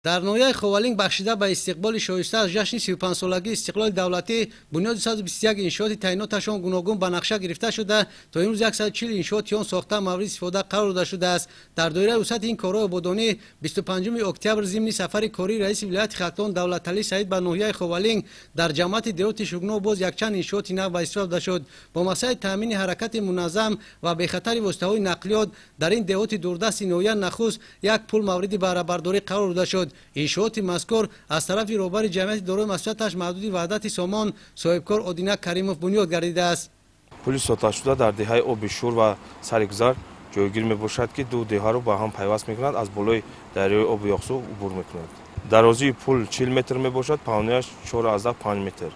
Дар ноҳияи Ховалинг бахшида ба истиқболи шоиста аз ҷашни 35-солагии истиқлоли давлатӣ бунёди 121 иншооти таъиноташон гуногун ба нақша гирифта шуда, то имрӯз 140 иншооти он сохта мавриди истифода қарор дода шудааст. Дар доираи вусъати ин корҳои ободонӣ 25 октябр зимни сафари кории раиси вилояти Хатлон Давлаталӣ Саид ба ноҳияи Ховалинг дар ҷамоати деҳоти Шугнов боз якчанд иншооти нав ба истифода дода шуд. Бо мақсади таъмини ҳаракати муназзам ва бехатари воситаҳои нақлиёт дар ин деҳоти дурдасти ноҳия нахуст як пул мавриди баҳрабардорӣ қарор дода шуд. Иншооти мазкур аз тарафи роҳбари ҷамъияти дорои масъулияташ маҳдуди Ваҳдати Сомон соҳибкор Одина Каримов бунёд гардидааст. Пули сохташуда дар деҳаи Оби Шур ва Саригузар ҷойгир мебошад, ки ду деҳаро ба ҳам пайваст мекунад, аз болои дарёи Оби Ёқсу убур мекунад. Дарозии пул 40 метр мебошад, паҳнояш 4,5 метр.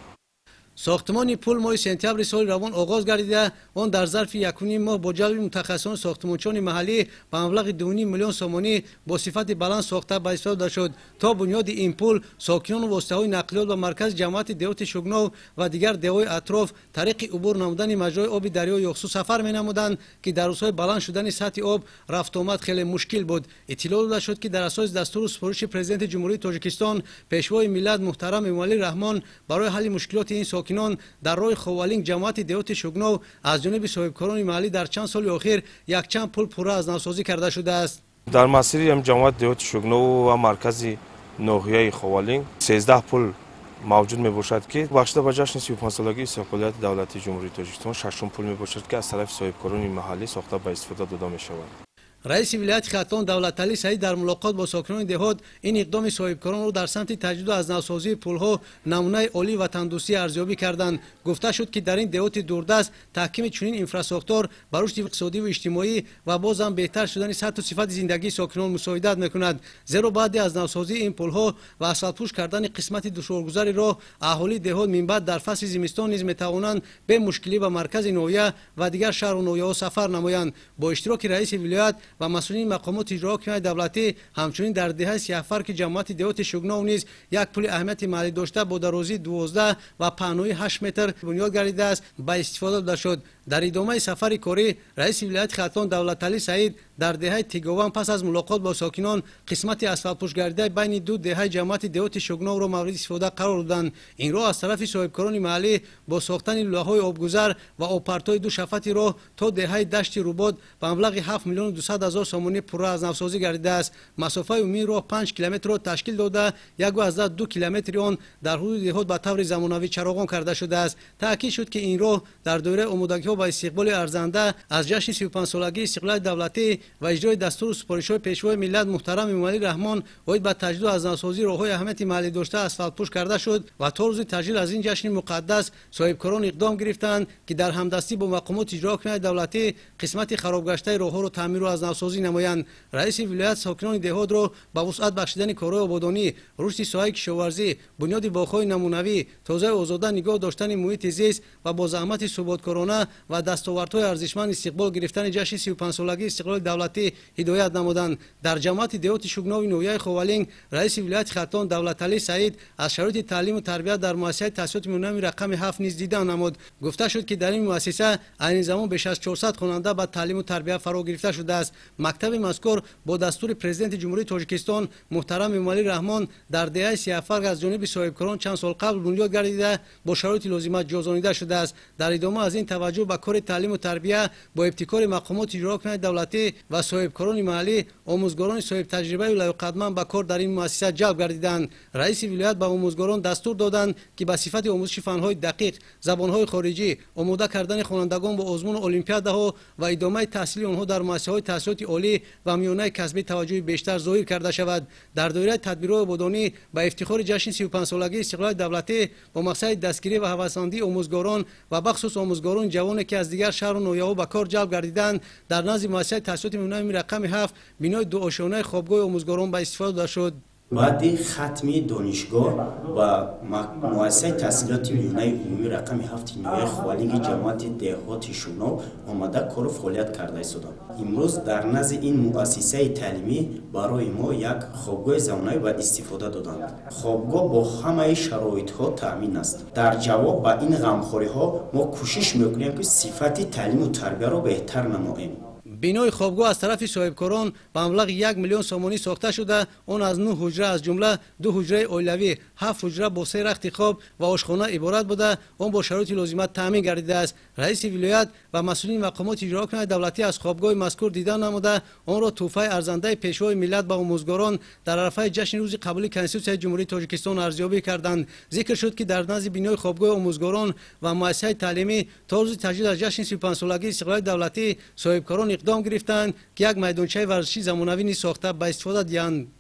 Сохтмони пул моҳи сентябри соли равон оғоз гардида, он дар зарфи 1,5 моҳ бо ҷалби мутахассисони сохтмончиёни маҳаллӣ ба маблағи 2,5 миллион сомонӣ бо сифати баланд сохта ба истифода дода шуд. То бунёди ин пул сокинону воситаҳои нақлиёт ба маркази ҷамоати деҳоти Шугнов ва дигар деҳҳои атроф тариқи убур намудани маҷрои оби дарёи Ёқсу сафар менамуданд, ки дар рӯзҳои баланд шудани сатҳи об рафтуомад хеле мушкил буд. Иттилоъ дода шуд, ки дар асоси дастуру супориши Президенти Ҷумҳурии Тоҷикистон, Пешвои миллат муҳтарам Эмомалӣ Раҳмон барои ҳалли мушкилоти ин сокинон дар роҳи Ховалинг ҷамоати деҳоти Шугнов аз ҷониби соҳибкорони маҳаллӣ дар чанд соли охир якчанд пул пурра аз навсозӣ карда шудааст. Дар масири ҷамоати деҳоти Шугнов ва маркази ноҳияи Ховалинг 13 пул мавҷуд мебошад, ки бахшида ба ҷашни 35-солагии истиқлолияти давлатии Ҷумҳурии Тоҷикистон шашум пул мебошад, ки аз тарафи соҳибкорони маҳаллӣ сохта ба истифода дода мешавад. Раиси вилояти Хатлон Давлаталӣ Саид дар мулоқот бо сокинони деҳот ин иқдоми соҳибкоронро дар самти таҷдиду аз навсозии пулҳо намунаи олии ватандӯстӣ арзёбӣ карданд. Гуфта шуд, ки дар ин деҳоти дурдаст таҳкими чунин инфрасохтор ба рушди иқтисодиву иҷтимоӣ ва боз ҳам беҳтар шудани сатҳу сифати зиндагии сокинон мусоидат мекунад. Зеро баъди аз навсозии ин пулҳо ва асфалтпӯш кардани қисмати душворгузари роҳ аҳолии деҳот минбаъд дар фасли зимистон низ метавонанд бемушкилӣ ба маркази ноҳия ва дигар шаҳру ноҳияҳо сафар намоянд. Бо иштироки раиси вилоят ва масъулини мақомоти иҷрои ҳокимияти давлатӣ ҳамчунин дар деҳаи Сияҳфарки ҷамоати деҳоти Шугнов низ як пули аҳамияти маҳаллӣ дошта бо дарозии 12 ва паҳноии 8 метр бунёд гардидааст, ба истифода дода шуд. Дар идомаи сафари корӣ раиси вилояти Хатлон Давлаталӣ Саид дар деҳаи Тигован пас аз мулоқот бо сокинон қисмати асфалтпӯшгардидаи байни ду деҳаи ҷамоати деҳоти Шугновро мавриди истифода қарор доданд. Ин роҳ аз тарафи соҳибкорони маҳаллӣ бо сохтани лӯлаҳои обгузар ва обпартои ду шафати роҳ то деҳаи Дашти Рубод ба маблағи 7 миллиону 200 ҳазор сомонӣ пурра аз навсозӣ гардидааст. Масофаи умумии роҳ 5 километрро ташкил дода, 1,2 километри он дар ҳудуди деҳот ба таври замонавӣ чароғон карда шудааст. Таъкид шуд, ки ин роҳ дар доираи омодагиҳо ба истиқболи арзанда аз ҷашни 35-солагии истиқлоли давлатӣ ва иҷрои дастуру супоришҳои Пешвои миллат муҳтарам Эмомалӣ Раҳмон оид ба таҷдиду аз навсозии роҳҳои аҳамияти маҳаллӣ дошта асфалтпӯш карда шуд ва то рӯзи таҷлил аз ин ҷашни муқаддас соҳибкорон иқдом гирифтанд, ки дар ҳамдастӣ бо мақомоти иҷрои ҳокимияти давлатӣ қисмати харобгаштаи роҳҳоро таъмиру аз навсозӣ намоянд. Раиси вилоят сокинони деҳотро ба вусъат бахшидани корҳои ободонӣ, рушди соҳаи кишоварзӣ, бунёди боғҳои намунавӣ, тозаю озода нигоҳ доштани муҳити зист ва бо заҳмати суботкорона ва дастовардҳои арзишманд истиқбол гирифтани ҷашни 35-солагии истиқлоли давлатӣ ҳидоят намуданд. Дар ҷамоати деҳоти Шугнови ноҳияи Ховалинг раиси вилояти Хатлон Давлаталӣ Саид аз шароити таълиму тарбият дар муассисаи таҳсилоти миёнаи рақами 7 низ дидан намуд. Гуфта шуд, ки дар ин муассиса айни замон беш аз 400 хонанда ба таълиму тарбия фаро гирифта шудааст. Мактаби мазкур бо дастури Президенти Ҷумҳурии Тоҷикистон муҳтарам Эмомалӣ Раҳмон дар деҳаи Сияҳфарк аз ҷониби соҳибкорон чанд сол қабл бунёд гардида бо шароити лозима ҷозонида шудааст. Дар идома аз ин таваҷҷӯҳ ба кори таълиму тарбия бо ибтикори мақомоти иҷрои ҳокимияти давлатӣ ва соҳибкорони маҳаллӣ омӯзгорони соҳибтаҷрибаю лаёқатманд ба кор дар ин муассиса ҷалб гардиданд. Раиси вилоят ба омӯзгорон дастур доданд, ки ба сифати омӯзиши фанҳои дақиқ, забонҳои хориҷӣ, омода кардани хонандагон бо озмуну олимпиадаҳо ва идомаи таҳсили онҳо дар муассисаҳои таҳсилоти олӣ ва миёнаи касбӣ таваҷҷӯҳи бештар зоҳир карда шавад. Дар доираи тадбирҳои ободонӣ ба ифтихори ҷашни 35-солагии истиқлоли давлатӣ бо мақсади дастгирӣ ва ҳавасмандии омӯзгорон ва бахусус омӯзгорони ҷавоне, ки аз дигар шаҳру ноҳияҳо ба кор ҷалб гардиданд, дар назди муассисаи таҳсилоти миёнаи рақами 7 бинои дуошёнаи хобгоҳи омӯзгорон ба истифода дода шуд. Баъди хатми донишгоҳ ба муассисаи таҳсилоти миёнаи умумӣ рақами 7 ноҳияи Ховалинги ҷамоати деҳоти Шугнов омада кору фаъолият карда истодам. Имрӯз дар назди ин муассисаи таълимӣ барои мо як хобгоҳи замонавӣ ба истифода доданд. Хобгоҳ бо ҳамаи шароитҳо таъмин аст. Дар ҷавоб ба ин ғамхориҳо мо кӯшиш мекунем, ки сифати таълиму тарбияро беҳтар намоем. Бинои хобгоҳ аз тарафи соҳибкорон ба маблағи 1 миллион сомонӣ сохта шуда, он аз 9 ҳуҷра, аз ҷумла 2 ҳуҷраи оилавӣ, 7 ҳуҷра бо 3 рахти хоб ва ошхона иборат буда, он бо шароити лозима таъмин гардидааст. Раиси вилоят ва масъулини мақомоти иҷроокунандаи давлатӣ аз хобгоҳи мазкур дида намуда, онро тӯҳфаи арзандаи Пешвои миллат ба омӯзгорон дар арафаи ҷашни рӯзи қабули Конститутсияи Ҷумҳурии Тоҷикистон арзёбӣ карданд. Зикр шуд, ки дар назди бинои хобгоҳи омӯзгорон ва муассисаи таълимӣ то рӯзи таҷлил аз ҷашни 35-солагии истиқлолияти давлатӣ соҳибкорон иқдом гирифтанд, ки як майдончаи варзишии замонавӣ низ сохта ба истифода диҳанд.